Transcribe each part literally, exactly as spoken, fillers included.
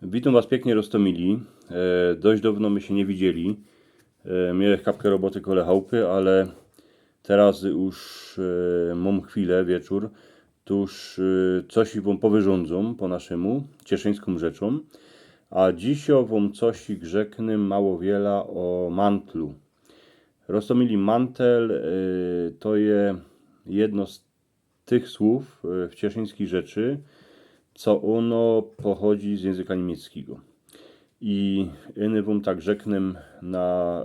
Witōm was piyknie, Roztomili. E, dość dŏwno my sie niy widzieli. E, miōłech kapkã roboty kole chałpy, ale teroz już, e, mōm chwilã, wieczōr. Tōż, e, coś wōm powyrzōndzōm po naszymu, cieszyńską rzeczōm. A dzisiŏ wōm coś rzeknã mało wiela ô mantlu. Roztomili, mantel, e, to je jedno z tych słōw, e, w cieszyńskij rzeczy, co ôno pochodzi z jynzyka niymieckigo. I yny wōm tak rzeknã na,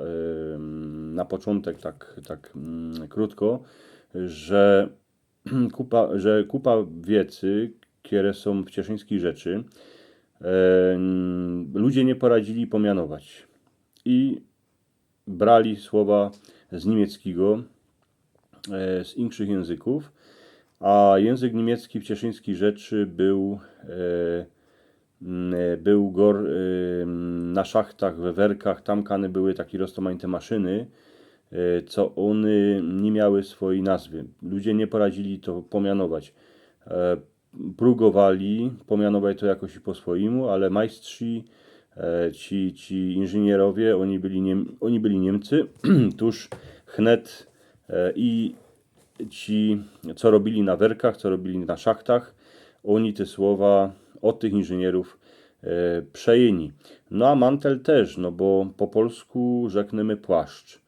em, na poczōntek, tak, tak, mm, krōtko, że kupa, że kupa wiecy, kere sōm w cieszyńskij rzeczy, em, ludzie niy poradzili pomianować. I brali słowa z niymieckigo, e, z inkszych jynzykōw, a jynzyk niymiecki w cieszyńskij rzeczy bōł, e, mm, bōł gor-, e, na szachtach, we werkach, tam kany były take roztomajte maszyny, e, co ône niy miały swojij nazwy. Ludzie niy poradzili to pomianować. E, prōbowali pomianować to jakoś po swojymu, ale majstrzi, e, ci, ci inżynierowie, ôni byli Niem-, ôni byli Niymcy, tōż chnet, e, i ci, co robili na werkach, co robili na szachtach, ôni te słowa ôd tych inżynierōw, e, przejyni. No a mantel tyż, no bo po polsku rzeknymy płaszcz.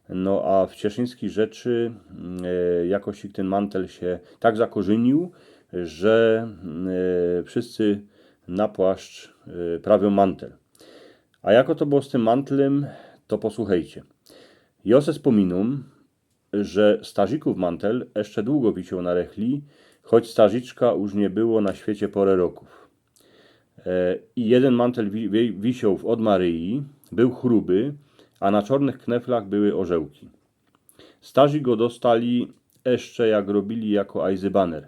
No a w cieszyńskij rzeczy, e, jakoś tyn mantel sie tak zakorzyniōł, że, e, wszyscy na płaszcz, e, prawiōm mantel. A jako to było z tym mantlym, to posłuchejcie. Jŏ se spōminōm, że starzikōw mantel jeszcze dugo wisioł na rechli, choć starziczka już niy było na świecie pŏrã rokōw. E, i jedyn mantel wi-, wi-, wisioł w ôd Maryji, bōł chruby, a na czŏrnych kneflach były ôrzełki. Starzi go dostali jeszcze, jak robili jako ajzybaner.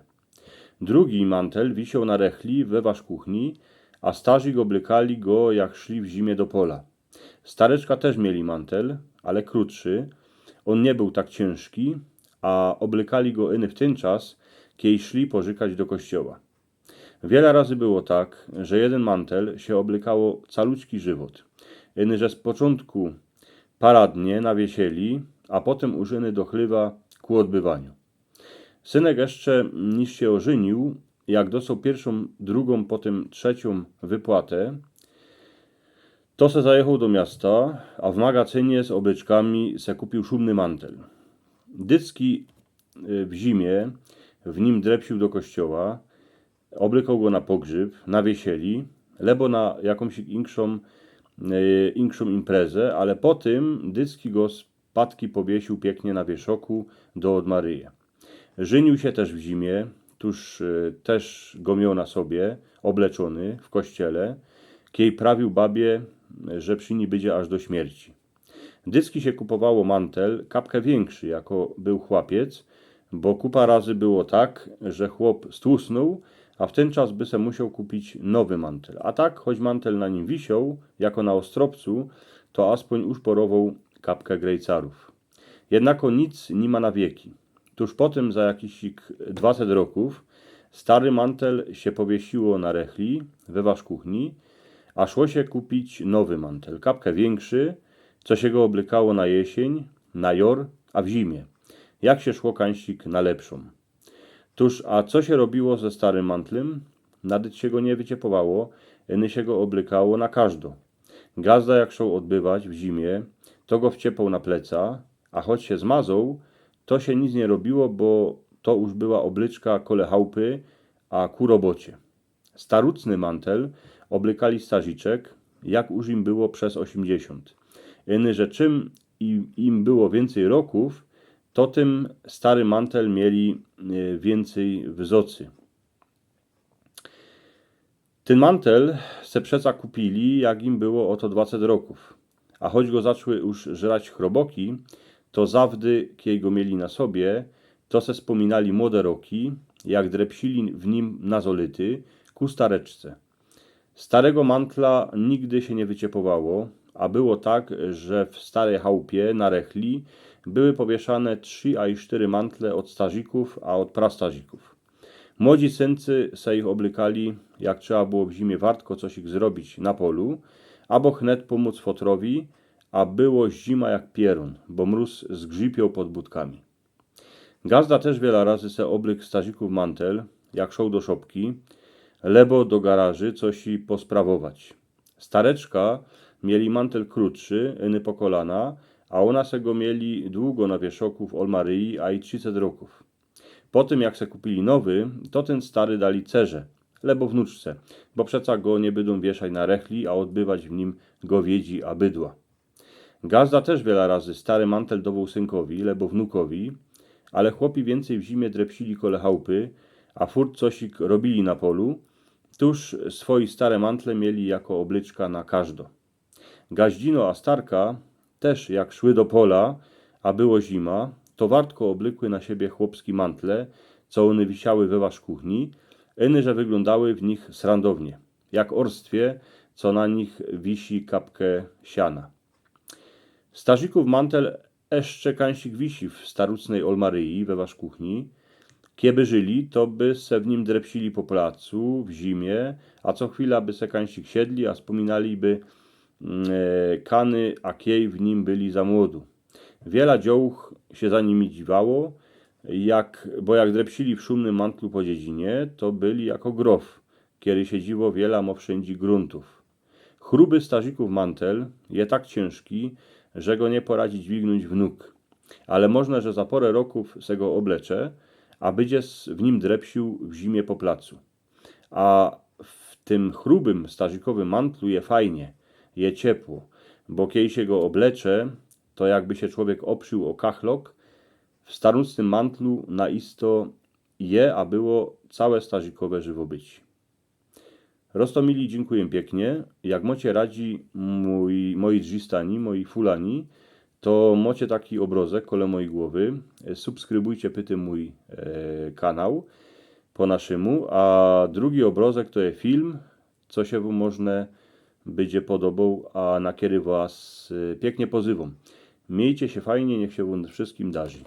Drugi mantel wisioł na rechli we waszkuchni, a starzi go ôblykali go, jak szli w zimie do pola. Stareczka tyż mieli mantel, ale krōtszy. Ôn niy bōł tak ciynżki, a ôblykali go yny w tyn czas, kiej szli porzykać do kościoła. Wiela razy było tak, że jedyn mantel sie ôblykało caluczki żywot. Yny że z poczōntku paradnie na wiesieli, a potym użyny do chlywa ku ôdbywaniu. Synek jeszcze niż sie ôżyniōł, jak dostoł piyrszōm, drugōm, potym trzeciōm wypłatã, to se zajechoł do miasta, a w magacynie z ôblyczkami se kupiōł szumny mantel. Dycki, y, w zimie w nim drepsiōł do kościoła, ôblykoł go na pogrzyb, na wiesieli, lebo na jakōmś inkszōm, y, inkszōm imprezã, ale potym dycki go z patki powiesiōł piyknie na wieszoku do ôd Maryje. Żyniōł sie tyż w zimie, tōż, y, tyż go mioł na sobie, ôbleczōny w kościele, kiej prawiōł babie, że przi nij bydzie aż do śmierci. Dycki sie kupowało mantel kapkã wiynkszi, jako bōł chłopiec, bo kupa razy było tak, że chłop stłusnōł, a w tyn czas by se musioł kupić nowy mantel. A tak, choć mantel na nim wisioł, jako na ôstropcu, to aspōń uszporowoł kapkã grejcarōw. Jednako nic niy ma na wieki. Tōż potym, za jakiś dwacet rokōw, stary mantel sie powiesiło na rechli we waszkuchni, a szło sie kupić nowy mantel, kapkã wiynkszi, co sie go ôblykało na jesień, na jŏr, a w zimie, jak sie szło kańsik na lepszōm. Tōż, a co sie robiło ze starym mantlym? Nadyt sie go niy wyciepowało, yny sie go ôblykało na kościoł. Gazda jak szoł ôdbywać w zimie, to go wciepoł na pleca, a choć sie zmazoł, to sie nic niy robiło, bo to już była ôblyczka kole chałpy, a ku robocie. Starucny mantel ôblykali starziczek, jak już im było bez ôziymdziesiōnt. Yny że czym im, im było wiyncyj rokōw, to tym stary mantel mieli, e, wiyncyj w zŏcy. Tyn mantel se przeca kupili, jak im było ôto dwacet rokōw. A choć go zaczły już żrać chroboki, to zawdy, kiej go mieli na sobie, to se spōminali młode roki, jak drepsili w nim na zolity, ku stareczce. Starego mantla nigdy sie niy wyciepowało, a było tak, że w starej chałpie na rechli były powieszane trzi a i sztyry mantle ôd starzikōw, a ôd prastarzikōw. Młodzi syncy se ich ôblykali, jak trzeba było w zimie wartko coś ich zrobić na polu, abo chnet pōmōc fotrowi, a było zima jak pierōn, bo mrōz zgrzipioł pod budkami. Gazda tyż wiela razy se ôblykł starzikōw mantel, jak szoł do szopki, lebo do garaży coś i posprawować. Stareczka mieli mantel krōtszy, yny po kolana, a ôna se go mieli dugo na wieszoku w Olmaryji, a i trziset rokōw. Po tym, jak se kupili nowy, to tyn stary dali cerze, lebo wnuczce, bo przeca go niy bydōm wieszać na rechli, a ôdbywać w nim gowiedzi a bydła. Gazda tyż wiela razy stary mantel dowoł synkowi, lebo wnukowi, ale chłopi wiyncyj w zimie drepsili kole chałpy, a furt coś robili na polu, tōż swoi stare mantle mieli jako ôblyczka na kożdo. Gaździno a starka tyż, jak szły do pola, a było zima, to wartko ôblykły na siebie chłopski mantle, co ône wisiały we waszkuchni, yny że wyglōndały w nich srandownie, jak orstwie, co na nich wisi kapke siana. Starzikōw mantel jeszcze kańsik wisi w starucnej Olmaryji we waszkuchni. Kieby żyli, to by se w nim drepsili po placu w zimie, a co chwila by se kańsik siedli, a spōminali by, mm, e, kany, a kiej w nim byli za młodu. Wiela dziołch sie za nimi dziwało, jak, bo jak drepsili w szumnym mantlu po dziedzinie, to byli jako grof, kery sie dziwo wiela mo wszyndzie gruntōw. Chruby starzikōw mantel je tak ciynżki, że go niy poradzi dźwignōńć wnuk. Ale możne, że za porę rokōw se go ôblecze, a bydzie s-, w nim drepsiōł w zimie po placu. A w tym chrubym starzikowym mantlu je fajnie, je ciepło, bo kiej sie go ôblecze, to jakby sie człowiek ôprziōł ô kachlok, w starucnym mantlu na isto je, a było całe starzikowe żywobycie. Roztōmili, dziynkuję piyknie. Jak mocie radzi, mōj, moi drzistani, moi fulani, to mocie taki ôbrozek kole mojij głowy. Subskrybujcie, pytym, mōj, e, kanał po naszymu. A drugi ôbrozek to je film, co sie wōm możne bydzie podoboł, a na kery was, e, piyknie pozywōm. Miejcie sie fajnie, niych sie wōm wszyskim darzi.